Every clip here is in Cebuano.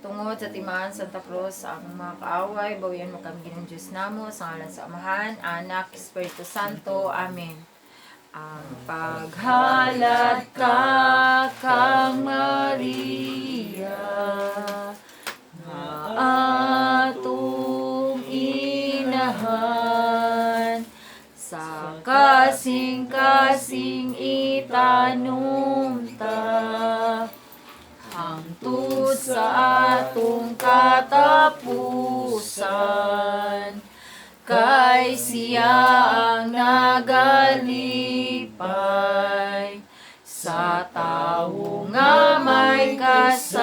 Tungod sa timaan Santa Cruz sa among mga kaaway, bawian mo kami, Ginoong Diyos namo, sa ngalan sa Amahan, Anak, Espiritu Santo. Amen. Ang paghalad ka kang Maria, nga atong inahan, sa kasing-kasing itanom ta, hangtod sa atong katapusan, kay siya ang nagalipay sa tawo nga may kasakit,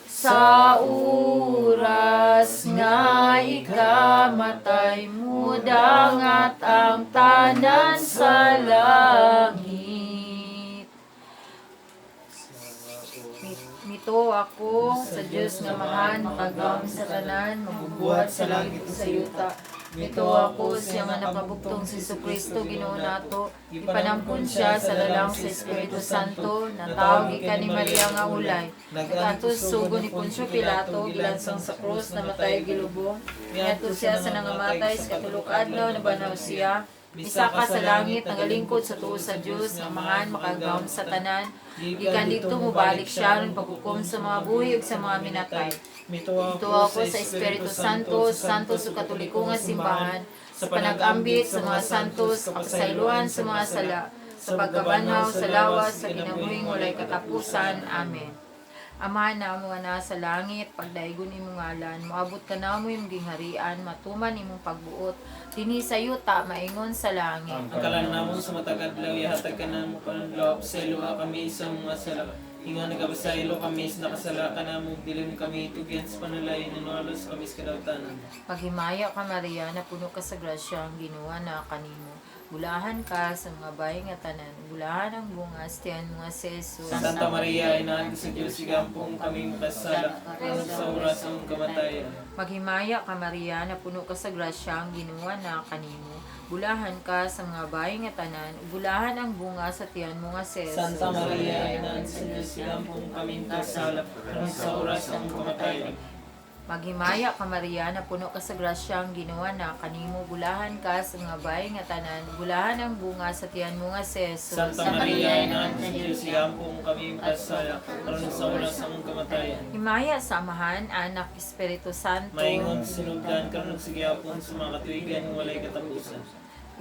sa oras nga ikamatay, mudangat ang tanan sa langit. Mituo ako sa Dios nga Amahan, makagagahom sa tanan, magbubuhat sa langit ug sa yuta. Mituo ako sa iyang Anak nga bugtong si Kristo, Ginoo nato. Ipanampon siya sa lalang sa Espiritu Santo, natawo gikan ni Maria nga ulay. Nag-antos sugo ni Poncio Pilato, gilansang sa krus, namatay, gilubong. Niadto siya sa nangamatay, sa katulo ka adlaw nabanhaw siya. Misaka sa langit, nagalingkod sa tuo sa Dios nga Amahan, makagagahom sa tanan. Gikan didto mobalik siya aron paghukom sa mga buhi ug sa mga minatay. Mituo Mituo ako sa Espiritu Santo, Santo sa Katoliko nga simbahan, sa panag-ambit sa mga santos, sa kapasayloan sa mga sala, sa pagkabanhaw sa lawas, sa kinabuhing walay katapusan. Amen. Ama namo nga naa sa langit, pagdaygon imong ngalan, moabot kanamo imong gingharian, matuman imong pagbuot, dinhi sa yuta maingon sa langit. Ang kalan namo sa matag adlaw ihatag kanamo karong adlaw. Pasayloa kami sa among mga sala, ingon nagapasaylo kami sa nakasala kanamo. Dili mo kami tugyan sa panulayon, alos kami sa kadaotanan. Maghimaya ka, Maria, napuno ka sa grasya, ang Ginoo naa kanimo. Bulahan ka sa mga babaye nga tanan, bulahan ang bunga sa tiyan mo nga si Jesus. Santa Maria, Inahan sa Diyos, igampo kami makasala, karon sa oras sa among kamatayan. Maghimaya ka, Maria, napuno ka sa grasya, ang Ginoo naa kanimo. Bulahan ka sa mga babaye nga tanan, bulahan ang bunga sa tiyan mo nga si Jesus. Santa Maria, Inahan sa Diyos, igampo kami makasala, karon sa oras sa among kamatayan. Maghimaya ka, Maria, napuno ka sa grasya, ang Ginoo naa kanimo. Bulahan ka sa mga babaye nga tanan, bulahan ang bunga sa tiyan mo nga si Jesus. Santa Maria, Inahan sa Diyos, igampo kami makasala, karon sa oras sa among kamatayan. Himaya sa Amahan, Anak, Espiritu Santo. Maingon sinugdan karon ug sa gihapon sa mga katuigan walay katapusan.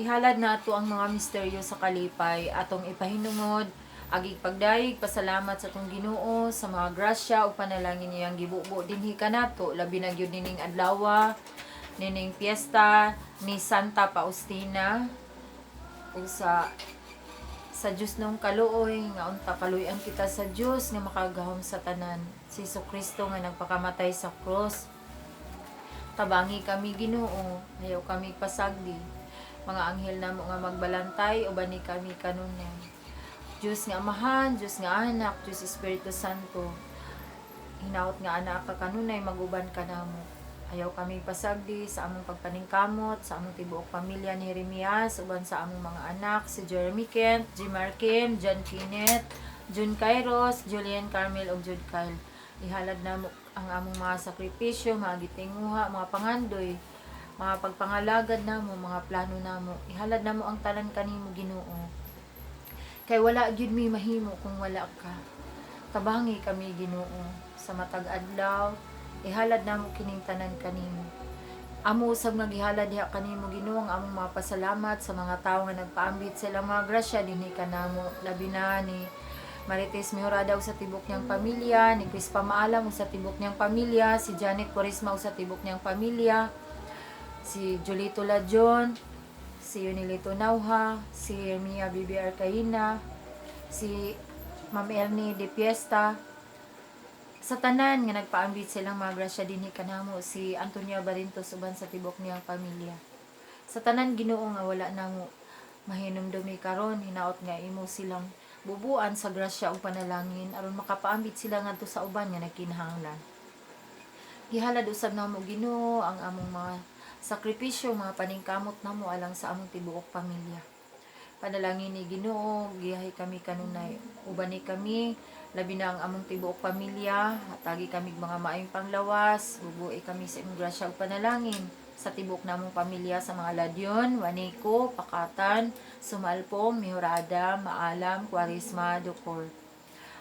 Ihalad nato ang mga misteryo sa kalipay, atong ipahinungod agig pagdayeg pasalamat sa atong Ginoo sa mga grasya ug panalangin niyang gibubo dinhi kanato, labi na gyud nining adlawa, nining piyesta ni Santa Faustina, ug sa Dios nung kaluoy nga unta kaluoyan kita sa Dios nga makagahom sa tanan, si Kristo nga nagpakamatay sa cross. Tabangi kami, Ginoo, ayaw kami pasagdi. Mga anghel namo nga magbalantay, ubani kami kanunay. Diyos nga Amahan, Diyos nga Anak, Diyos Espiritu Santo, hinaot nga anaa ka kanunay maguban ka namo. Ayaw kami pasagdi sa among pagpaningkamot, sa among tibuok pamilya ni Jeremias, uban sa among mga anak, si Jeremy Kent, Jimar Kim, John Kenneth, June Kairos, Julian Carmel ug Jude Kyle. Ihalad namo ang among mga sakripisyo, mga gitinguha, mga pangandoy, mga pagpangalagad namo, mga plano namo. Ihalad namo ang tanan kanimo, Ginoo. Kay wala gyud mi mahimo kung wala ka. Tabangi kami, Ginoo, sa matag adlaw. Ihalad namo kining tanan kanimo. Amo usab nga gihalad diha kanimo, Ginoo, ang among mga pasalamat sa mga tawo nga nagpaambit sa ilang mga grasya dinhi kanamo, labi na ni Marites Mejorada ug sa tibok niyang pamilya, ni Chris Pamaalam ug sa tibok niyang pamilya, si Janet Corisma ug sa tibok niyang pamilya, si Julito Lajon, si Unilito Nauha, si Hermia Bibi Arcaina, si Ma'am Ernie De Fiesta, sa tanan nga nagpaambit silang mga grasya dinhi kanamo, si Antonio Barintos uban sa tibok niyang pamilya. Sa tanan, Ginoo, nga wala namo mahinumdumi karon, hinaot nga imo silang bubuan sa grasya ug panalangin aron makapaambit sila ngadto sa uban nga nagkinahanglan. Gihalad usab namo, Ginoo, ang among mga sakripisyo, mga paningkamot namo alang sa among tibuok pamilya. Panalangin ni Ginoo, giyahi kami kanunay. Ubani kami, labi na ang among tibuok pamilya, hatagi kami mga maayong panglawas, bubuhi kami sa imong grasya ug panalangin sa tibuok namong pamilya sa mga Ladyon, Waniko, Pakatan, Sumalpong, Mihorada, Maalam, Kwarisma, Dukor.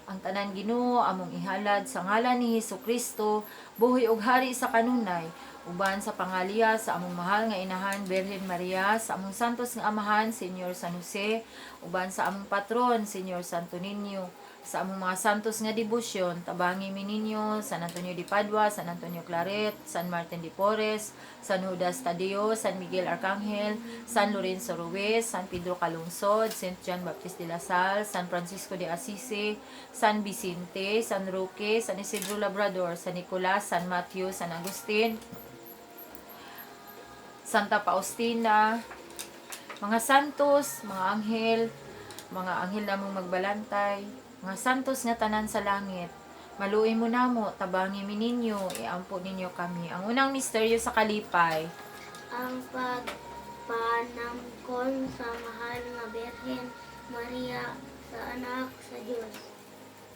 Ang tanan Ginoo among ihalad sa ngalan ni Hesus Kristo, buhi ug hari sa kanunay, uban sa pangaliya sa among mahal nga inahan Birhen Maria, sa among santos nga amahan Senyor San Jose, uban sa among patron Senyor Santo Niño, sa among mga santos nga debosyon, tabangi mi ninyo San Antonio de Padua, San Antonio Claret, San Martin de Porres, San Judas Tadeo, San Miguel Arcangel, San Lorenzo Ruiz, San Pedro Calungsod, St. John Baptist de la Salle, San Francisco de Assisi, San Vicente, San Roque, San Isidro Labrador, San Nicolas, San Matthew, San Agustin, Santa Faustina, mga santos, mga anghel namong magbalantay, mga santos nga tanan sa langit. Maluoy mo namo, tabangi mi ninyo, iampo ninyo kami. Ang unang misteryo sa kalipay, Ang pagpanamkon sa mahal nga Birhen Maria sa anak sa Dios.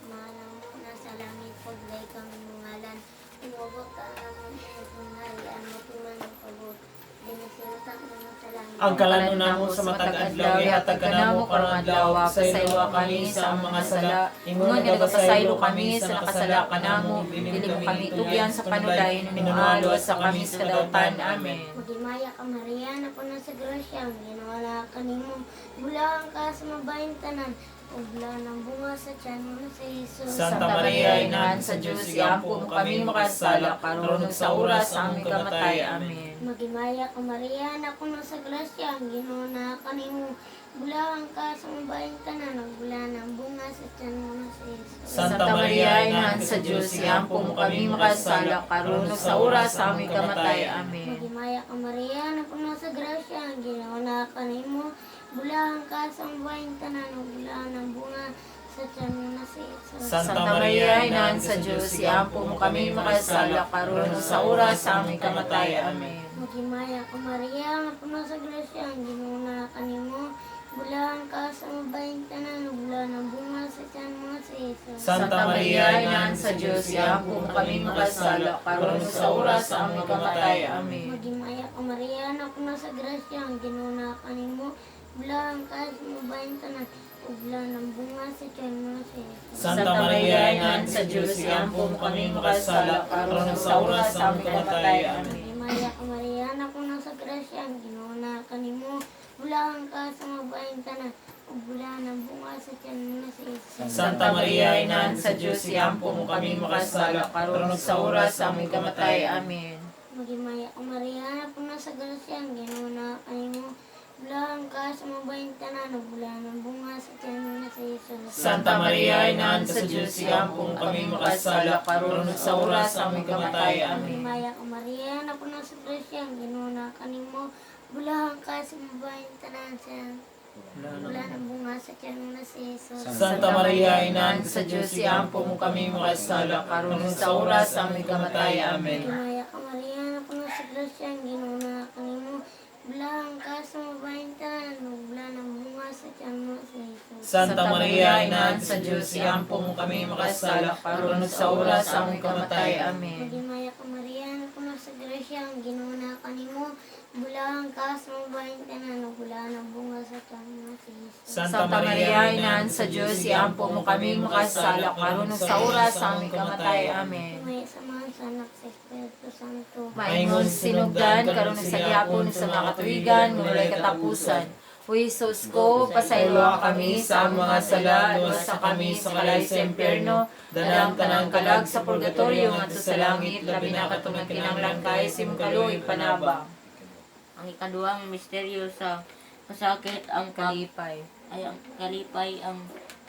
Mahal mo na sa langit pagday kami ngalan. Umabot ka naman ang harian mo tuman ang pabot. Dinisilutak naman sa langit. Ang kalano namo sa matag adlaw, ihatag ka namo karong adlaw, pasayloa kami sa among mga sala, ingon nga nagapasaylo kami sa nakasala kanamo, dili mo kami tugyan sa panulay, inualo sa kami sa kadautan. Amen. Maghimaya ka Maria, na puno sa grasya, ang Ginoo na kanimo. Bulahan ka sa mabayong tanan, ug bulahan ang bunga sa tiyan mo na si Jesus. Santa Maria, Inahan sa Diyos, iampo mo kami makasala, karon ug sa oras sa aming kamatay. Amen. Maghimaya ka Maria, na puno sa grasya, ang Ginoo na kanimo. Bulahan ka sa mabayong tanan, ug bulahan ang bunga sa tiyan mo na si Jesus. Santa Maria, Inahan sa Diyos, iampo mo kami makasala, karon ug sa oras sa aming kamatay. Amen. Maghimaya ka Maria, na puno sa grasya, ang Ginoo na kanimo. Bulahan ka sa mabayong tanan, ug bulahan ang bunga sa tiyan mo na si Jesus. Santa Maria, Inahan sa Diyos, iampo mo kami makasala, karon ug sa oras sa aming kamatay. Amen. Maghimaya ka Maria, nga puno sa grasya, ang Ginoo na kanimo. Bulahan ka sa mabayong tanan, ug bulahan ang bunga sa tiyan mo si Jesus. Santa Maria, Inahan sa Diyos, iampo mo kami makasala, karon ug sa oras sa aming kamatay. Amen. Maghimaya ka Maria, nga puno sa grasya, ang Ginoo na kanimo. Bulahan ka sa mabayong tanan, ug bulahan ang bunga sa tiyan mo si Jesus. Santa Maria, Inahan sa Diyos, iampo mo kami makasala, karon ug sa oras sa aming kamatay. Amen. Maghimaya ka Maria, nga puno sa grasya, ang Ginoo na kanimo. Bulahan ka sa mabayong tanan, ug bulahan ang bunga sa tiyan mo na si Jesus. Santa Maria, Inahan sa Diyos, iampo mo kami makasala, karon ug sa oras sa aming kamatay. Amen. Maghimaya ka Maria, na puno sa grasya, ang Ginoo na kanimo. Bulahan ka sa mabayong tanan, ug bulahan ang bunga sa tiyan mo na si Jesus. Santa Maria, Inahan sa Diyos, iampo mo kami makasala, karon ug sa oras sa aming kamatay. Amen. Maghimaya ka Maria, na puno sa grasya, ang Ginoo na kanimo. Bulahan ka sa mabayong tanan, sa bulahan ang bunga sa tiyan mo na si Jesus. Santa Maria, Inahan sa Diyos, iampo mo kami makasala, karon ug sa oras sa aming kamatay. Amen. Maghimaya ka Maria, na puno sa grasya, ang Ginoo na kanimo. Bulahan ka sa mabayong tanan, ug bulahan ang bunga sa tiyan mo na si Jesus. Santa Maria, Inahan sa Diyos, iampo mo kami makasala, karon ug sa oras sa aming kamatay. Amen. Maghimaya ka Maria, na puno sa grasya, ang Ginoo na kanimo. Bulahan ka sa mabayong tanan, ug bulahan ang bunga sa tiyan mo si Jesus. Santa Maria, Inahan sa Diyos, iampo mo kami makasala, karon ug sa oras sa aming kamatay. Amen. May samahan sa anak sa Espiritu Santo. Maingon sinugdan karon ug sa gihapon ug sa mga katuigan nga walay katapusan. O Jesus ko, pasayloa kami sa among mga sala, luwasa kami sa kalayo sa impyerno, dalang tanang kalag sa purgatorio ngadto sa langit, labi na katong nagkinahanglan kaayo sa imong kaluoy panabang. Ang ikaduhang misteryo sa pasakit ang pag, Kalipay. ay ang kalipay ang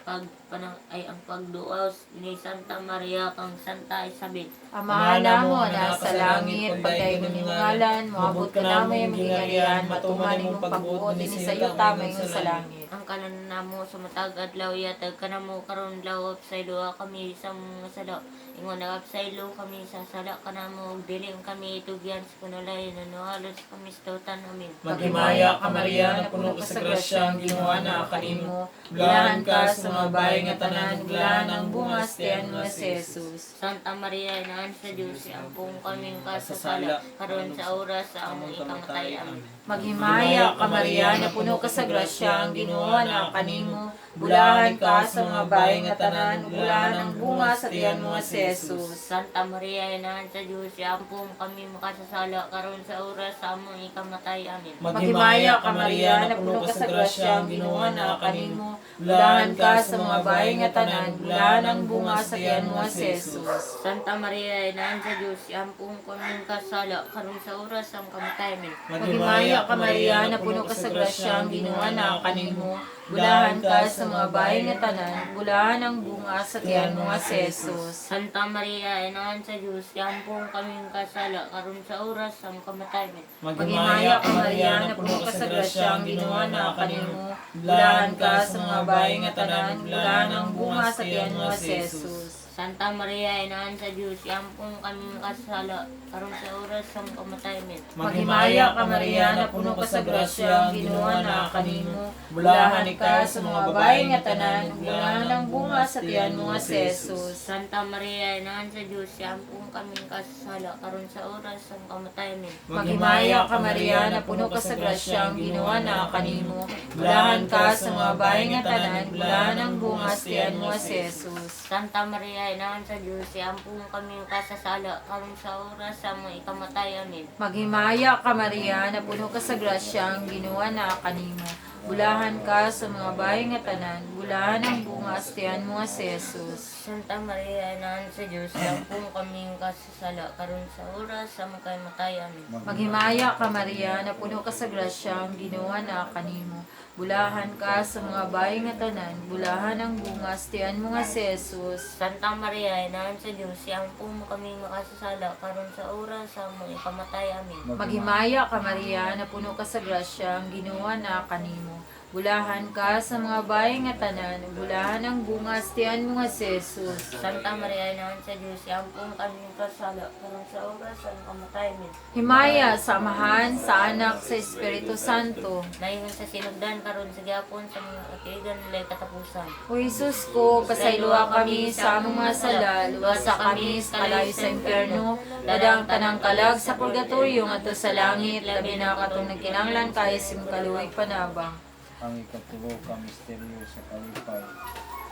pag panang ay ang pagduaw ni Santa Maria kang Santa Isabel. Amahan namo na sa langit, pagdayon imong ngalan, moabot ka namo imong gingharian, matuman imong pagbuot dinhi sa yuta maingon sa langit. Ang kalan namo sa matag adlaw yatag kanamo karon adlaw pasayloa kami sa mga sala. Ingon nagapasaylo kami sa sala kanamo ug dili kami itugyan sa panulay nanuhalos kami sa dautan. Amen. Maghimaya ka, Maria, nga puno ka sa grasya, ang Ginoo naa kanimo. Bulahan ka sa mga babae nga tanan, ug bulahan ang bunga sa tiyan mo si Jesus. Santa Maria, Inaan sa Diyos, ampong kaming kasasala, karon sa oras sa among ikamatay. Amen. Maghimaya ka, Maria, na puno ka sa grasya, ang Ginoo naa kanimo. Bulahan ka sa mga babae nga tanan, ug bulahan ang bunga sa tiyan mo si Jesus. Santa Maria, Inaan sa Diyos, ampong kami makasasala, karon sa oras sa among ikamatay. Amen. Maghimaya ka, Maria, na puno ka sa grasya, ang Ginoo naa kanimo. Bulahan ka sa mga babae nga tanan, bulahan ang bunga sa tiyan mo si Jesus. Santa Maria, Inaan sa Diyos, ampong kami kasala, karon sa oras sa among kamatay. Amen. Maghimaya ka, Maria, na puno ka sa grasya, ang Ginoo naa kanimo. Bulahan ka sa mga babae nga tanan, bulahan ang bunga sa tiyan mo si Jesus. Santa Maria, Inaan sa Diyos, ampong kami kasala, karon sa oras sa among kamatay. Amen. Maghimaya ka, Maria, na puno ka sa grasya, ang Ginoo naa kanimo. Bulahan ka sa mga babae nga tanan, bulahan ang bunga sa tiyan mo si Jesus. Santa Maria, Inaan sa Diyos, ampong kami kasala, karon sa oras sa among kamatay. Amen. Maghimaya ka, Maria, na puno ka sa grasya, ang Ginoo naa kanimo. Bulahan ka sa mga babae nga tanan, bulahan ang bunga sa tiyan mo si Jesus. Santa Maria, Inaan sa Diyos, ampong kami kasala, karon sa oras sa among kamatay. Amen. Maghimaya ka, Maria, na puno ka sa grasya, ang Ginoo naa kanimo. Bulahan ka sa mga babae nga tanan, bulahan ang bunga sa tiyan mo si Jesus. Santa Maria, Inaan sa Diyos, ampong kami kasasala, karon sa oras sa among ikamatay. Amen. Maghimaya ka, Maria, na puno ka sa grasya, ang Ginoo naa kanimo. Bulahan ka sa mga babae nga tanan, bulahan ang bunga sa tiyan mo si Jesus. Santa Maria, Inaan sa Diyos, ampong kami kasasala, karon sa oras sa among kamatay. Amen. Maghimaya ka, Maria, na puno ka sa grasya, ang Ginoo naa kanimo. Bulahan ka sa mga babae nga tanan, bulahan ang bunga sa tiyan mo nga si Jesus. Santa Maria, Inaan sa Diyos, ampong kami makasasala, karon sa oras sa among ikamatay. Amen. Maghimaya ka, Maria, na puno ka sa grasya, ang Ginoo naa kanimo. Bulahan ka sa mga babae nga tanan, bulahan ang bunga sa tiyan mo nga si Jesus. Santa Maria, Inaan sa Diyos, ampong kami kasala, karon sa oras sa among kamatay. Amen. Himaya sa Amahan, sa Anak, sa Espiritu Santo. Mayon sa sinugdan karon sa gyapon sa mga katuigan walay katapusan. O Jesus ko, pasayloa kami sa among mga sala, luwasa kami sa kalayo sa impyerno, dadang tanang kalag sa purgatorio ngadto sa langit, labi na katong nagkinahanglan kaayo sa imong kaluoy panabang. Ang ikatulo ka misteryo sa kalipay,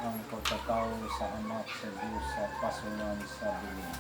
ang pagkatao sa anak sa Diyos sa pasunan sa dilim.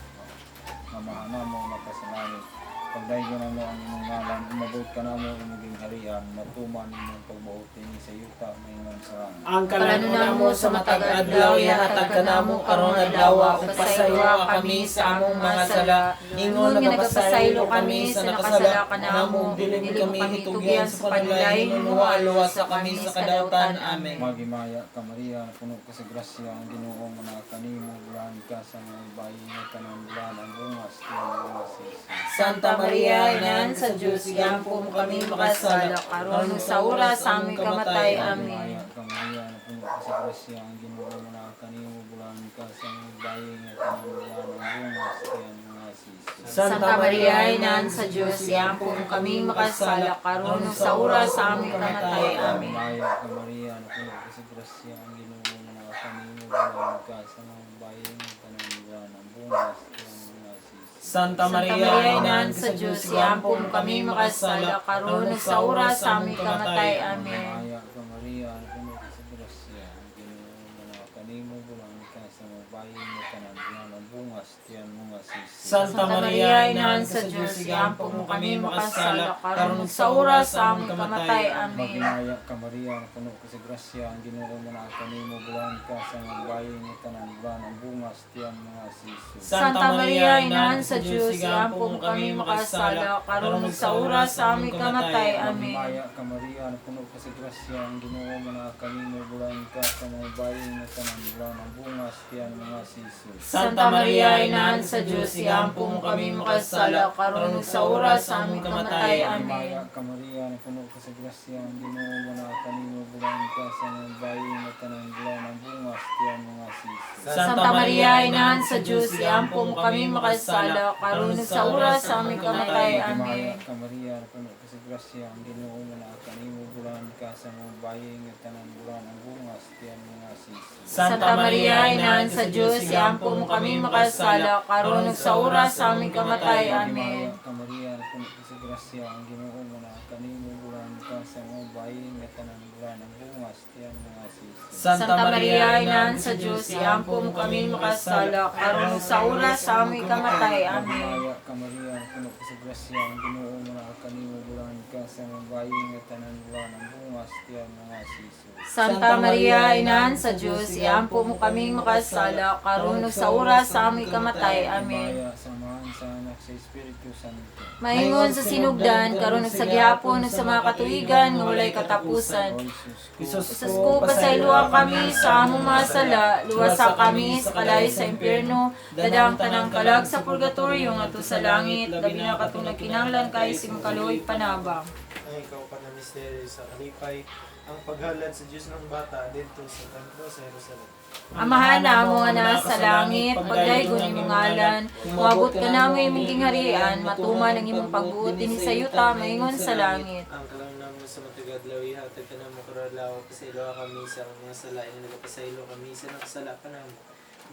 Amahan namo nga sa langit, pagdaygon namo ang imong ngalan, umabot ka namo imong gingharian, matuman imong pagbuot dinhi sa yuta maingon sa langit. Ang kalano namo sa matag adlaw ihatag kanamo karon adlaw, ug pasayloa kami sa among mga sala ingon nagapasaylo kami sa nakasala kanamo, ug dili mo kami hitugyan sa panulay, hinuwa sa kami sa kadautan. Amen. Maghimaya ka, Maria, puno ka sa grasya, ang Ginoo naa kanimo, bulahan ka sa mga babae nga tanan, bulahan ang bunga sa tiyan mo si Jesus. Santa Maria, Inahan sa Diyos, igampo mo kami makasala karon ug sa oras sa aming kamatay. Amen. Maghimaya ka, Maria, puno ka sa grasya, ang Ginoo naa kanimo, bulahan ka sa mga babae nga tanan, bulahan ang bunga sa tiyan mo si Jesus. Santa Maria, Inahan sa Diyos, iampo mo kami makasala karon ug sa oras sa aming kamatay. Amen. Maghimaya ka, Maria, puno ka sa grasya, ang Ginoo naa kanimo, bulahan ka sa mga babae nga tanan, bulahan ang bunga sa tiyan mo si Jesus. Santa Santa Maria, Maria, Inahan sa Diyos, iampo mo kami makasala karon ug sa oras sa aming kamatay. Amen. Maghimaya ka, Maria, puno ka sa grasya, ang Ginoo naa kanimo, bulahan ka sa mga babae nga tanan, bulahan ang bunga sa bungas tiyan mo nga si Jesus. Santa Maria, Inahan sa Diyos, iampo mo kami makasala, karon ug sa oras sa among kamatay. Amen. Maghimaya ka Maria, puno ka sa grasya, ang Ginoo mo na kanimo bulahan ka sa mga bayi nga tanan bulan ang bungas tiyan mo nga si Jesus. Santa Maria, Inahan sa Diyos, iampo mo kami makasala, karon ug sa oras sa among kamatay. Amen. Maghimaya ka Maria, puno ka sa grasya, ang Ginoo mo na kanimo bulahan ka sa mga bayi nga tanan bulan ang bungas tiyan mo nga si Jesus. Santa Maria, Inahan sa Diyos, iampo mo kami makasala, karon ug sa oras sa among kamatay. Amen. Maghimaya ka Maria, puno ka sa grasya, ang Ginoo mo na kanimo bulahan ka sa mga bayi nga tanan bulan ang bungas tiyan mo nga si Jesus. Santa Maria, Inahan sa Diyos, iampo mo kami makasala, karon ug sa oras sa among kamatay. Amen. Maghimaya ka Maria, puno ka sa grasya, ang Ginoo mo na kanimo bulahan ka sa mga bayi nga tanan bulan ang bungas tiyan mo nga si Jesus. Santa Maria, Inahan sa Diyos, iampo mo kami makasala, karon ug sa oras sa aming kamatay. Amen. Maghimaya ka Maria, puno ka sa grasya, ang Ginoo mo na kanimo bulahan ka sa mga bayi nga tanan bulan ang bungas tiyan mo nga si Jesus. Santa Maria, Inahan sa Diyos, iampo mo kami makasala, karon ug sa oras sa aming kamatay. Amen. Maghimaya ka Maria, puno ka sa grasya, ang Ginoo mo na kanimo bulahan ka sa mga bayi nga tanan bulan ang bungas tiyan mo nga si Jesus. Santa Maria, Inahan sa Diyos, iampo mo kami makasala, karon ug sa oras sa aming kamatay. Amen. Maghimaya sa Amahan, sa Anak, sa Espiritu Santo. Maingon sa sinugdan, karon ug sa gihapon ug sa mga katuigan nga walay katapusan. O Jesus ko, Jesus Jesus ko, pasayloa kami sa among mga sala, luwasa kami sa kalayo sa impyerno, dadang tanang kalag sa purgatorio ngadto sa langit, labi na katong nagkinahanglan kay sa imong kaluoy panabang. Ang ikaw pa na misteryo sa kalipay, ang paghalad sa Diyos ng bata didto sa templo sa Jerusalem. Amahan namo nga naa sa langit, pagdaygon imong ngalan, moabot ka namo imong gingharian, matuman ang imong pagbuot dinhi sa yuta maingon sa langit. Ang kalam namo sa matag adlaw ihatag kanamo karon adlaw, pasayloa kami sa among mga sala ingon nagapasaylo kami sa nakasala kanamo.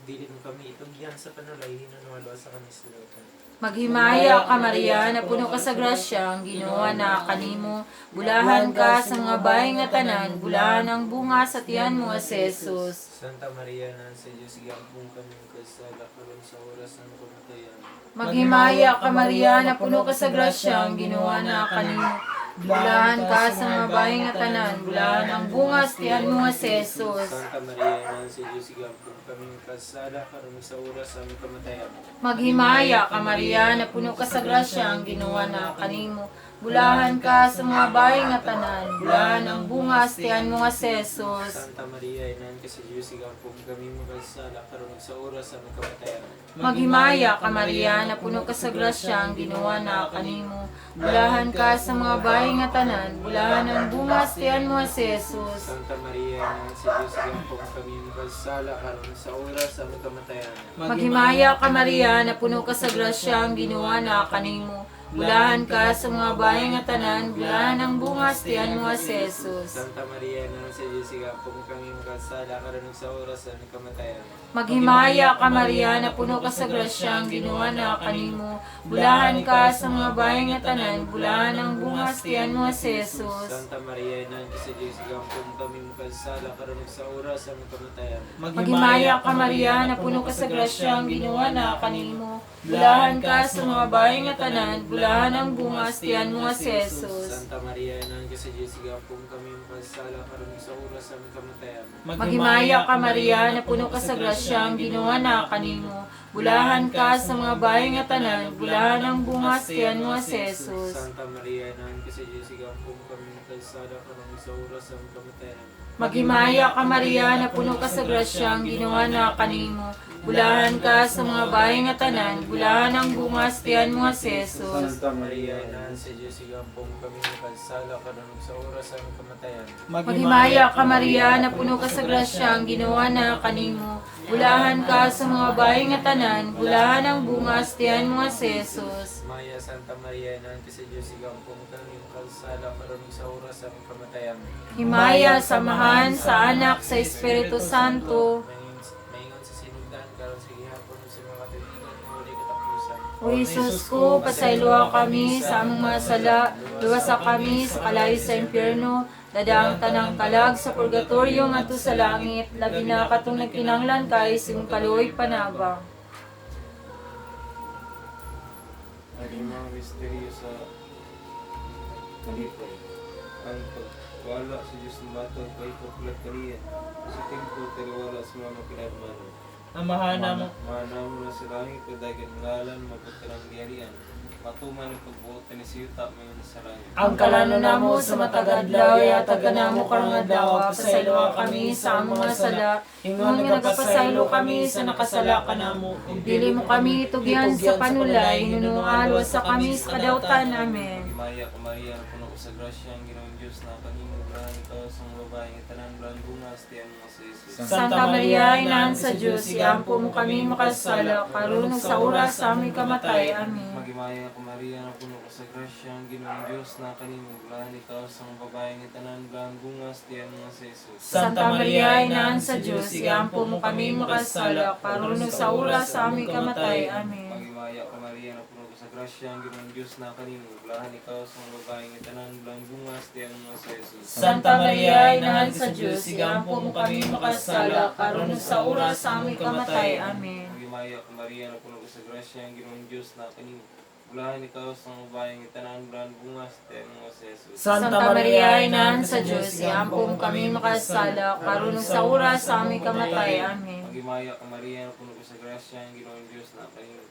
Dili mo kami itugyan sa panulay, hinunuhalo sa kami sa lautan. Maghimaya ka Maria, napuno ka sa grasya, ang Ginoo na kanimo. Bulahan ka sa mga bahay nga tanan, bulahan ang bunga sa tiyan mo nga si Jesus. Santa Maria, na sa Diyos, igampong kami kasala karon sa oras ng kamatayan. Maghimaya ka Maria, napuno ka sa grasya, ang Ginoo na kanimo. Bulahan ka sa mga bahay nga tanan, bulahan ang bunga sa tiyan mo nga si Jesus. Santa Maria, na sa Diyos, igampong kami kasala karon sa oras ng kamatayan. Maghimaya ka Maria, napuno ka sa grasya, ang Ginoo na kanimo. Bulahan ka sa mga bahay nga tanan, bulahan ang bunga sa tiyan mo nga si Jesus. Santa Maria, inahan ka sa Diyos, igampong kami makasala karon sa oras ng kamatayan. Maghimaya ka Maria, napuno ka sa grasya, ang Ginoo na kanimo. Bulahan ka sa mga bahay nga tanan, bulahan ang bunga sa tiyan mo nga si Jesus. Santa Maria, inahan sa Diyos, igampong kami makasala karon sa oras ng kamatayan. Maghimaya ka Maria, napuno ka sa grasya, ang Ginoo na kanimo. Bulahan ka sa mga bahay nga tanan, bulahan ang bunga sa tiyan mo nga si Jesus. Santa Maria, inahan sa Diyos, igampong kami makasala karon sa oras ng kamatayan. Maghimaya ka Maria, napuno ka sa grasya, ang Ginoo na kanimo. Bulahan ka sa mga bahay nga tanan, bulahan ang bunga sa tiyan mo nga si Jesus. Santa Maria, inahan ka sa Diyos, igampong kami makasala karon sa oras ng kamatayan. Maghimaya ka Maria, napuno ka sa grasya, ang Ginoo na kanimo. Bulahan ka sa mga bahay nga tanan, bulahan ang bunga sa tiyan mo nga si Jesus. Santa Maria, inahan ka sa Diyos, igampong kami makasala karon sa oras ng kamatayan. Maghimaya ka Maria, napuno ka sa grasya, ang Ginoo na kanimo. Bulahan ka sa mga bahay nga tanan, bulahan ang bunga sa tiyan mo nga si Jesus. Santa Maria, inahan ka sa Diyos, igampong kami makasala karon sa oras ng kamatayan. Maghimaya ka Maria, napuno ka sa grasya, ang Ginoo na kanimo. Bulahan ka sa mga bahay nga tanan, bulahan ang bunga sa tiyan mo nga si Jesus. Santa Maria, inahan sa Diyos, igampong kami makasala karon sa oras ng kamatayan. Maghimaya ka Maria, napuno ka sa grasya, ang Ginoo na kanimo. Bulahan ka sa mga bahay nga tanan, bulahan ang bunga sa tiyan mo nga si Jesus. Maya Santa Maria, inahan ka sa Diyos, igampong kami makasala karon sa oras ng kamatayan. Himaya, samahan sa Anak, sa Espiritu Santo. Maingon sa sinugdan karon sa gihapon sa mga katuigan nga walay katapusan. O Jesus ko, pasayloa kami sa among mga sala, luwasa kami sa kalayo sa impyerno, dadaang tanang kalag sa purgatorio ngadto sa langit, labi na katong nagkinahanglan kay sa imong kaluoy panabang. Ang limang misteryo sa kalipay. Ang pagwala sa Diyos ng bato at pagpapulat kaniya. Sa templo, taliwala sa mga makinadmanan. Amahan namo Mahanamo na sa langit, pagdagan ngalan, mapagkalang giharian. Matuman ang pagbuot ni siyuta, mayon sa langit. Ang kalano namo sa matag adlaw, ihatag kanamo karong adlaw, pasayloa kami sa among mga sala, Ingon nga nagapasaylo kami sa nakasala kanamo. Ug Dili mo kami itugyan sa panulay, hinunuan sa kami sa kadawtan. Amen. Himaya ka Maria, puno ka sa grasya, ang Ginoong Diyos na kanimo bulahan ikaw sa mga babae nga tanan bulahan bunga sa tiyang mga si Jesus. Santa Maria, Inahan sa Diyos, iampo mo kami makasala, karon ug sa oras sa aming kamatay. Amen. Maghimaya ka Maria, puno ka sa grasya, ang Ginoong Diyos na kanimo bulahan ikaw sa mga babae nga tanan bulahan bunga sa tiyang mga si Jesus. Santa Maria, Inahan sa Diyos, iampo mo kami makasala, karon ug sa oras sa aming kamatay. Amen. Maghimaya ka Maria, puno ka sa grasya, ang Ginoong Diyos na kanimo bulahan ikaw sa mga babae nga tanan bulahan bunga sa tiyang mga si Jesus. Santa Maria, Inahan sa Diyos, iampo mo kami makasala, karon ug sa oras sa aming kamatay. Amen. Maghimaya ka Maria, puno ka sa grasya, ang Ginoong Diyos na kanimo bulahan ikaw sa mga babae nga tanan bulahan bunga sa tiyang mga si Jesus. Santa Maria, Inahan sa Diyos, iampo mo kami makasala, karon ug sa oras sa aming kamatay. Amen. Maghimaya ka Maria, puno ka sa grasya, ang Ginoong Diyos na kanimo.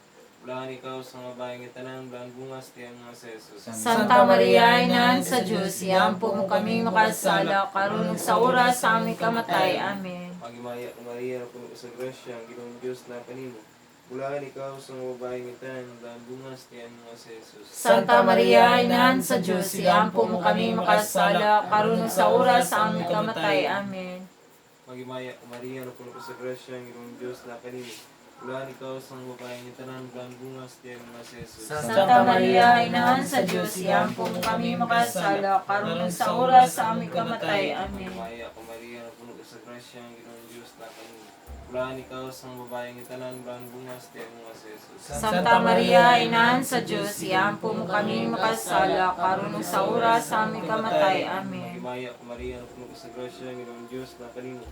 Bulahan ikaw sa mga babae nga tanan bulahan bunga sa tiyang mga si Jesus. Santa Maria, Inahan sa Diyos, iampo mo kami makasala, karon ug sa oras sa aming kamatay. Amen. Maghimaya ka Maria, puno ka sa grasya, ang Ginoong Diyos na kanimo. Bulahan ikaw sa mga babae nga tanan bulahan bunga sa tiyang mga si Jesus. Santa Maria, Inahan sa Diyos, iampo mo kami makasala, karon ug sa oras sa aming kamatay. Amen. Maghimaya ka Maria, puno ka sa grasya, ang Ginoong Diyos na kanimo. Bulahan ikaw sa mga babae nga tanan bulahan bunga sa tiyang mga si Jesus. Santa Maria, Inahan sa Diyos, iampo mo kami makasala, karon ug sa oras sa aming kamatay. Amen. Maghimaya ka Maria, puno ka sa grasya, ang Ginoong Diyos na kanimo. Bulahan ikaw sa mga babae nga tanan bulahan bunga sa tiyang mga si Jesus. Santa Maria, Inahan sa Diyos, iampo mo kami makasala, karon ug sa oras sa aming kamatay. Amen. Maghimaya ka Maria, puno ka sa grasya, ang Ginoong Diyos na kanimo.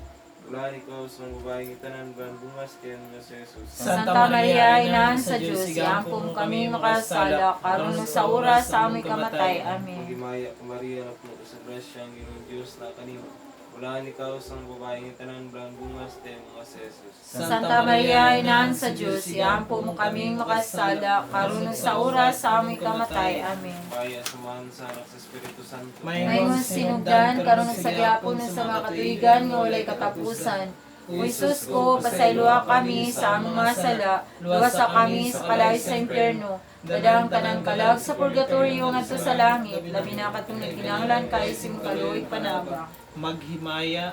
Bulahan ikaw sa mga babae nga tanan bulahan bunga sa tiyang mga si Jesus. Santa Maria, Inahan sa Diyos, iampo mo kami makasala, karon ug sa oras sa aming kamatay. Amen. Maghimaya ka Maria, puno ka sa grasya, ang Ginoong Diyos na kanimo. Bulahan ikaw sa mga babae nga tanan bulahan bunga sa tiyang mga si Jesus. Santa Maria, Inahan sa Diyos, iampo mo kami makasala, karon ug sa oras sa aming kamatay. Amen. Paya samahan sa anak sa Espiritu Santo. Maingon sinugdan karon ug sa gyapon ug sa mga katuigan nga walay katapusan. O Jesus ko, pasayloa kami sa among mga sala, luwasa kami sa kalayo sa impyerno, dadang tanang kalag sa purgatorio ngadto sa langit, labi na katong nagkinahanglan kaayo sa imong kaluoy panabang. Maghimaya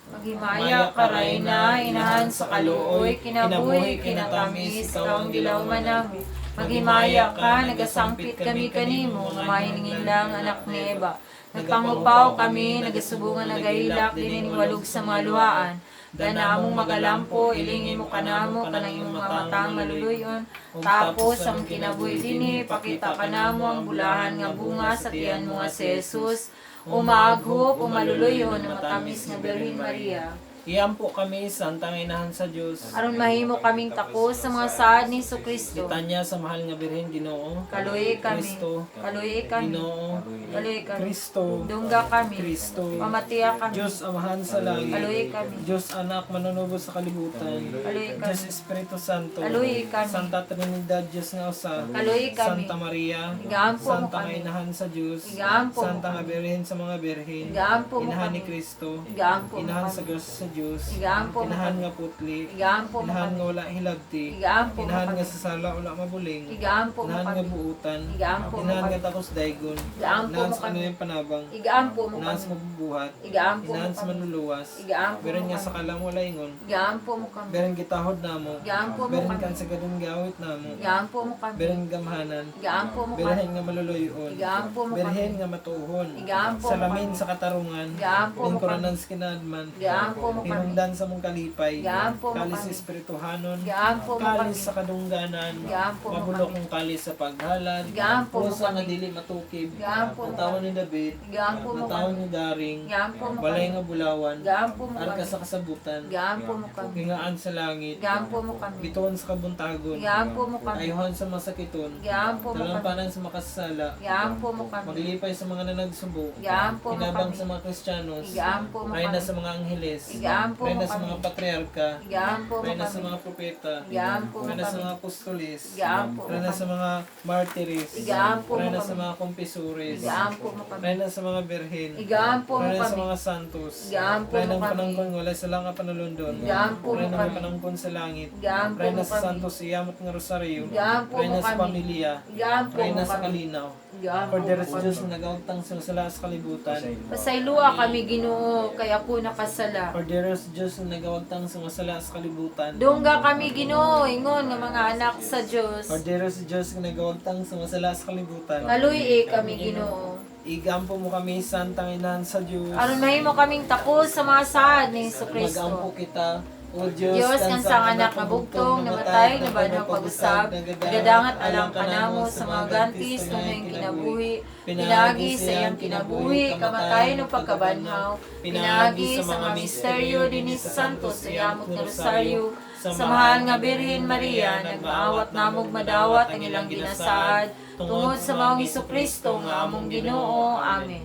Maghimaya ka, Reyna, inahan sa kaluoy, kinabuhi, kinatamis, ikaw ang gilawman namo. Maghimaya ka, nagasangpit kami kanimo, mahiningin lang anak ni Eva. Nagpangupaw kami, nagasubungan nagahilak, dinining walog sa mga luhaan. Dana among magalampo, ilingin mo kanamo, kanang imong mga matang maluluyon. Tapos ang kinabuhi dinhi, pakita kanamo ang bulahan nga bunga sa tiyan mo nga si Jesus. Umaghop, umaluluyon, matamis nga Birhen Maria. Iampo kami Santa nga Inahan sa Dios. Aron mahimo kaming takos sa mga saad ni Kristo. Litanya sa mahal nga Birhen Ginoo. Kaluoy kami. Kristo. Kaluoy kami. Ginoo. Kaluoy kami. Kristo. Dungga kami. Kristo. Pamatiya kami. Diyos Amahan sa langit. Kaluoy kami. Diyos Anak manunubos sa kalibutan. Kaluoy kami. Diyos Espiritu Santo. Kaluoy kami. Santa Trinidad Diyos nga usa. Kaluoy kami. Santa Maria. Igaampo mo Santa nga kami. Inahan sa Diyos. Igaampo mo Santa nga kami. Birhen sa mga birhen. Igaampo mo Inahan ni kami. Kristo. Igaampo mo Inahan sa kami. Diyos sa Diyos. Igaampo mo Inahan kami. nga putli. Igaampo mo Inahan kami. nga wala hilabti. Igaampo mo Inahan kami. nga sa sala wala mabuling. Igaampo mo Inahan nga kami. buutan. Igaampo mo Inahan kami. nga takos daygon. Igaampo Inahan mo sa kami. kaniyang panabang. Igaampo mo Inahan sa kami. mabubuhat. Igaampo mo Inahan sa kami. manluluwas. Igaampo Meron mo nga sa kami. kalam wala ingon. Igaampo mo kami. Meron gitahod namo. Igaampo mo Meron kami. kan sa gadong gawit namo. Igaampo mo kami. Meron gamhanan. Igaampo mo kami. Berhen nga maluluyon. Igaampo mo kami. Berhen nga matuhon. Igaampo mo Salamin kami. sa katarungan. Igaampo mo Lingkuranan sa kinadman. Igaampo mo kami. kami. Hinungdan sa mong kalipay. Giampo mo Kalis kami. Espirituhanon. Giampo mo kami. Kalis sa kadungganan. Giampo mo Mabulok kami. kong kalis sa paghalad. Giampo mo Pusa nga kami. dili matukib. Giampo mo Natawan kami. ni David. Giampo mo Natawan kami. ni Daring. Giampo mo Balay kami. nga bulawan. Giampo mo Arka kami. sa kasabutan. Giampo mo kami. Gingaan sa langit. Giampo mo kami. Bituon sa kabuntagon. Giampo mo kami. Ayuhan sa masakiton. Giampo mo kami. Talampanan sa makasala. Giampo mo kami. Maglipay sa mga nanagsubo. Giampo mo Hinabang kami. sa mga Kristiyanos. Giampo mo Reyna kami. sa mga angheles. Giampo mo Reyna sa kami. mga patriarka. Giampo mo Reyna sa kami. mga propeta. Giampo mo Reyna sa kami. mga apostoles. Giampo mo Reyna sa kami. mga martires. Giampo mo Reyna sa kami. mga kumpisores. Giampo mo kami. Reyna sa mga birhen. Giampo mo Reyna sa kami. mga santos. Giampo mo Reyna ang kami. panangkon wala sa lang panalundon. Giampo mo Reyna ang kami. panangkon sa langit. Giampo Reyna mo sa kami. santos iyamot nga rosaryo. Giampo mo Reyna sa kami. pamilya. Giampo mo Reyna sa kami. kalinaw. Giampo mo Cordero sa kami. Diyos na nagautang sa sala sa kalibutan. Pasaylua kami, Ginoo, kay ako nakasala. Cordero sa Diyos na nagawagtang sa masala sa kalibutan. Dungga kami, Ginoo, ingon nga mga anak sa Dios. Cordero sa Diyos na nagawagtang sa masala sa kalibutan. Kaluy kami, Ginoo. Igampo mo kami, Santang Inahan sa Diyos. Aron mahimo kaming takos sa mga saad ni Magampo Kristo. kita, O Diyos, Diyos kan sa anak nga bugtong, namatay, nabanhaw pag-usab, nagadangat alang kanamo sa mga gantis tunay kinabuhi, pinaagi sa iyang kinabuhi, kamatay no pagkabanhaw, pinaagi sa mga misteryo dinhi sa Santos sa yamot nga Rosaryo, sa mahal nga Birhen Maria, nagmaawat namog madawat ang ilang ginasaad, tungod sa maong Kristo nga among Ginoo. Amen.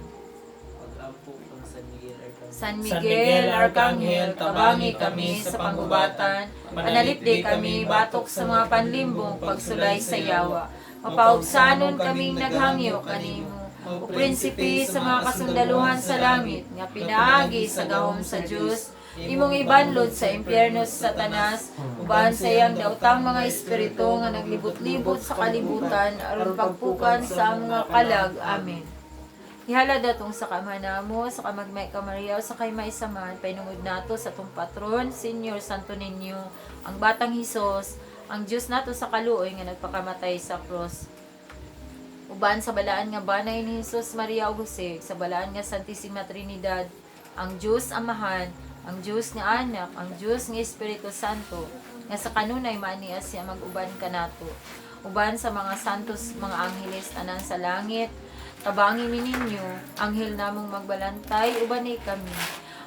Pag-ampo kang San Miguel Arcangel. San Miguel Arcangel, tabangi kami sa pangubatan, panalipdi kami batok sa mga panlimbong pagsulay sa yawa. Mapaugsanon kaming naghangyo kanimo, o prinsipe sa mga kasundaluhan sa langit, nga pinaagi sa gahom sa Dios, imong ibanlod sa impyerno sa Satanas, uban sa iyang daotang mga espiritu nga naglibot-libot sa kalibutan, aron pagpukan sa among mga kalag. Amen. Ihala datong sa kamanamo, sa kamagmay ka Maria, sa kay maisaman, painungod nato sa atong patron, Senyor Santo Niño, ang Batang Hesus, ang Diyos nato sa kaluoy nga nagpakamatay sa cross. Uban sa balaan nga banay ni Jesus, Maria ug Jose, sa balaan nga Santissima Trinidad, ang Diyos Amahan, ang Diyos nga Anak, ang Diyos nga Espiritu Santo, nga sa kanunay maanias siya mag-uban kanato. Uban sa mga santos, mga angheles tanan sa langit, tabangi mi ninyo, anghel namong magbalantay, ubanay kami.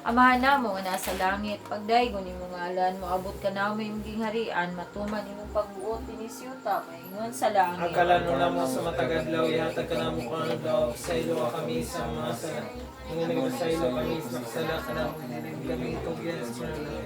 Amahan namo nga nasa langit, pagdaygon imong ngalan, moabot ka namo imong gingharian, matuman imong pagbuot dinhi sa yuta, maingon sa langit. Ang kalano namo sa matag adlaw, ihatag ka namo karon adlaw, pasayloa kami sa mga sala. Nga nagpasaylo kami sa nakasala kanamo, dili kami itugyan sa panulay,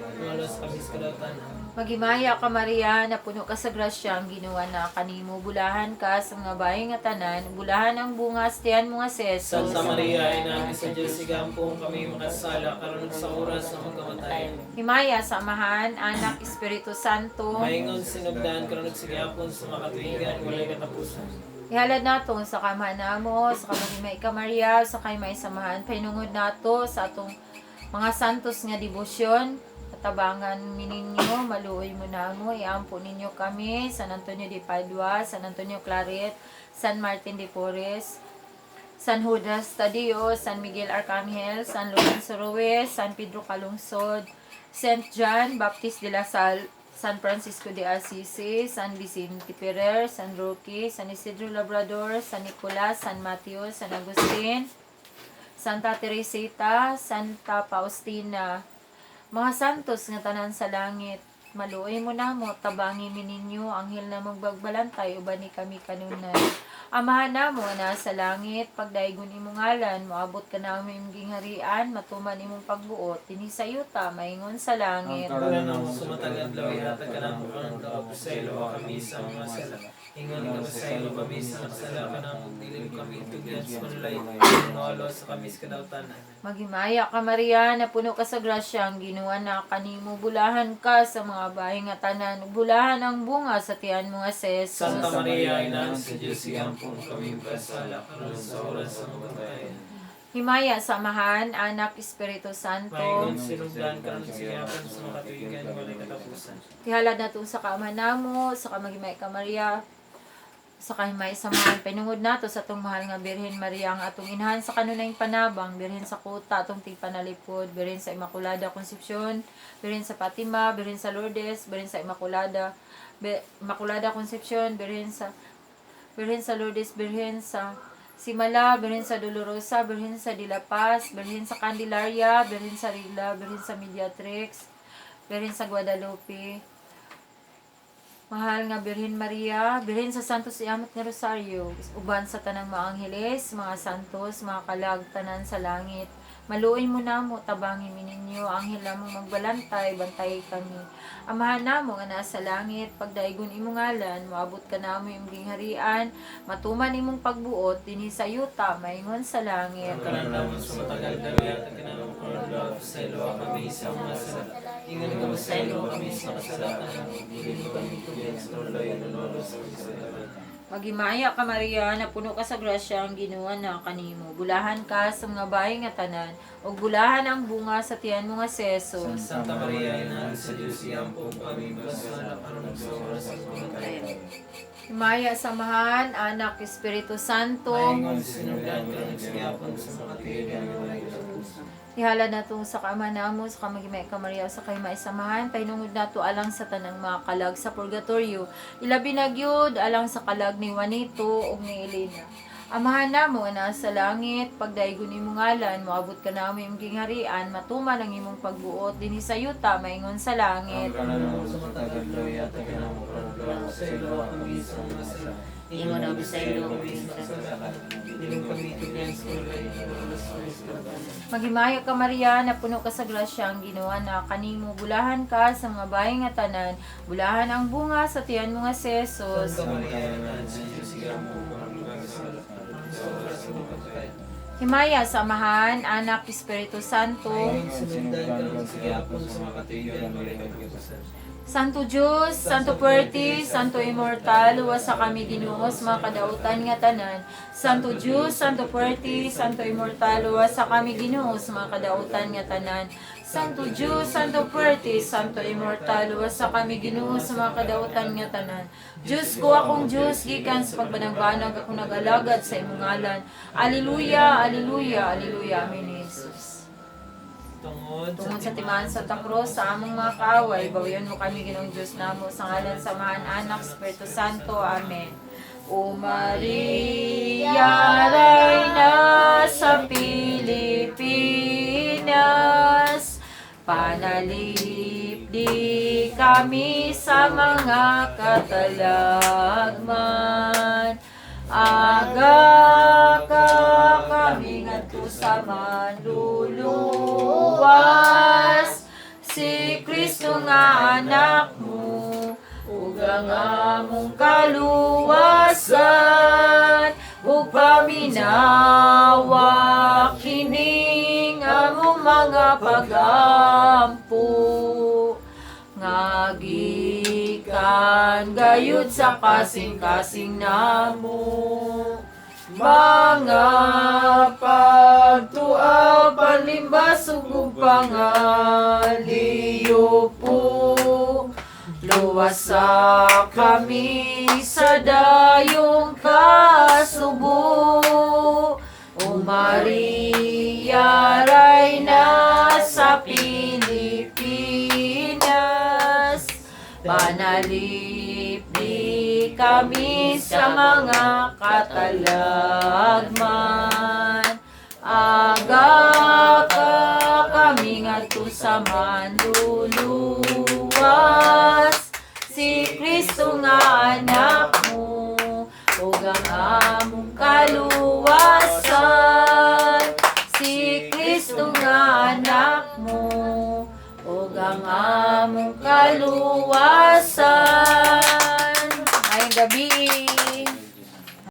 kami sa kalautan. Maghimaya ka Maria, napuno ka sa grasya, ang Ginoo na kanimo, bulahan ka sa mga bahay nga tanan, bulahan ang bunga sa tiyan mo nga si Jesus. Santa Maria, Ina sa Diyos, igampong kami makasala, karon sa oras ng pagkamatay. Himaya sa Amahan, Anak, Espiritu Santo. Maingon sinugdan, karon sa gihapon sa makatuigan, walay katapusan. Ihalad nato sa kamahan namo, sa kamagimay ka Maria, sa kay may samahan, painungod nato sa atong mga santos nga debosyon. Katabangan mi ninyo, maluoy mo namo, iampo ninyo kami, San Antonio de Padua, San Antonio Claret, San Martin de Porres, San Judas Tadeo, San Miguel Arcangel, San Lorenzo Ruiz, San Pedro Calungsod, St. John Baptist de la Salle, San Francisco de Assisi, San Vicente Ferrer, San Roque, San Isidro Labrador, San Nicolas, San Mateo, San Agustin, Santa Teresita, Santa Faustina, mga santos nga tanan sa langit, maluoy mo namo, tabangi mi ninyo, anghel na magbagbalantay, uban ni kami kanunay. Amahan namo nga nasa langit, pagdaygon imong ngalan, moabot ka namo imong gingharian, matuman imong pagbuot, dinhi sa yuta, maingon sa langit. Ang Wala namo sa matag adlaw, ihatag ka namo karon adlaw, pasayloa kami sa mga sala. Ingon nga pasaylo kami sa nakasala kanamo, dili kami itugyan sa panulay, nolo sa kami sa kadautan. Amen. Maghimaya ka Maria, napuno ka sa grasya, ang Ginoo na kanimo, bulahan ka sa mga bahay nga tanan, bulahan ang bunga sa tiyan mo nga si Jesus. Santa Maria, Ina sa Diyos, igampong kami makasala, karon sa oras ng pagkamatay. Himaya sa Amahan, Anak, Espiritu Santo. Maingon sinugdan karon sa gihapon sa makatuigan, walay katapusan. Tihalad nato sa kaama namo, sa kamagimay ka Maria, Sa kahimay samahan panungod nato sa atong mahal nga Birhen Maria ang atong inahan sa kanunayng panabang, Birhen sa kuta atong tigpanalipod, Birhen sa Immaculada Concepcion, Birhen sa Fatima, Birhen sa Lourdes, Birhen sa Immaculada, Immaculada Concepcion, Birhen sa Lourdes, Birhen sa Simala, Birhen sa Dolorosa, Birhen sa De La Paz, Birhen sa Candelaria, Birhen sa Rigla, Birhen sa Mediatrix, Birhen sa Guadalupe. Mahal nga Birhen Maria, Birhen sa Santos Iamot nga Rosario, uban sa tanang mga angheles, mga santos, mga kalag, tanan sa langit. Maluoy mo namo, tabangi mi ninyo, anghel namong magbalantay, bantay kami. Amahan namo nga naa sa langit, pagdaigon imong ngalan, moabot ka namo imong gingharian, matuman imong pagbuot dinhi sa yuta, maingon sa langit. Ang kanan namo sa matag adlaw, ihatag kanamo karon adlaw, pasayloa kami sa among mga sala. Ingon nagapasaylo kami sa nakasala kanamo, dili mo kami itugyan sa panulay, hinunuhalos kami sa kadautan. Maghimaya ka Maria, napuno ka sa grasya ang Ginoo na kanimo. Bulahan ka sa mga bahay nga tanan, ug bulahan ang bunga sa tiyan mo nga si Jesus. Santa Maria, Inahan sa Diyos, iyampo kami mga sala, karon ug sa oras sa kamatayon. Himaya samahan, Anak, Espiritu Santo. Maingon sa sinugdan, karon ug sa gihapon, sa makatigan, walay katapusan. Ihala nato sa kaama namo sa kamagimay ka Maria sa kay maisamahan pahinungod nato alang sa tanang mga kalag sa purgatorio, ilabi na gyud alang sa kalag ni Juanito ug ni Elena. Amahan namo nga naa sa langit, pagdaigon imong ngalan, moabot ka namo imong gingharian, matuman ang imong pagbuot dinhi sa yuta maingon sa langit. Ang kanan namo sa matag adlaw, ihatag kanamo karon adlaw, pasayloa kami sa among mga sala. Ingon nagapasaylo kami sa nakasala kanamo, dili mo kami itugyan sa panulay, hinunuhalos kami sa kadautan. Maghimaya ka Maria, napuno ka sa grasya ang Ginoo na kanimo, bulahan ka sa mga bahay nga tanan, bulahan ang bunga sa tiyan mo nga si Jesus. Santa Maria, Inahan sa Diyos, iyampo kami mga sala, karon ug sa oras sa kamatayon. Himaya sa Amahan, Anak, Espiritu Santo. Maingon sa sinugdan, karon ug sa gihapon, sa makatigan, walay katapusan. Santo Diyos, Santo Puerte, Santo Immortal, luwas sa kami Ginoo sa mga kadautan nga tanan. Santo Diyos, Santo Puerte, Santo Immortal, luwas sa kami Ginoo sa mga kadautan nga tanan. Santo Diyos, Santo Puerte, Santo Immortal, luwas sa kami Ginoo sa mga kadautan nga tanan. Diyos ko akong Diyos, gikan sa pagbanagbanag ako nag-alagad sa imong ngalan. Alleluia, alleluia, alleluia. Amen, Jesus. Tungod Tungod sa timaan sa takros sa among mga kaaway, bawian mo kami Ginoong Diyos namo sa ngalan sa Amahan, Anak, Espiritu Santo. Amen. O Maria, Reyna sa Pilipinas, panalipdi kami sa mga katalagman. Aga ka kami ngadto sa manluluwas, si Kristo nga anak mo, ug ang among kaluwasan, ug paminawa kining among mga pagampo nga gikan gayud sa kasing-kasing namo mga pagtua palimbas ug pangaliyo po, luwasa kami sa dayong kasubo. O Maria, Reyna sa Pilipinas, panalipdi kami sa mga katalagman. Aga ka kami ngadto sa manluluwas, si Kristo nga anak mo, ug ang among kaluwasan. Si Kristo nga anak mo, ug ang among kaluwasan. Maayong gabi.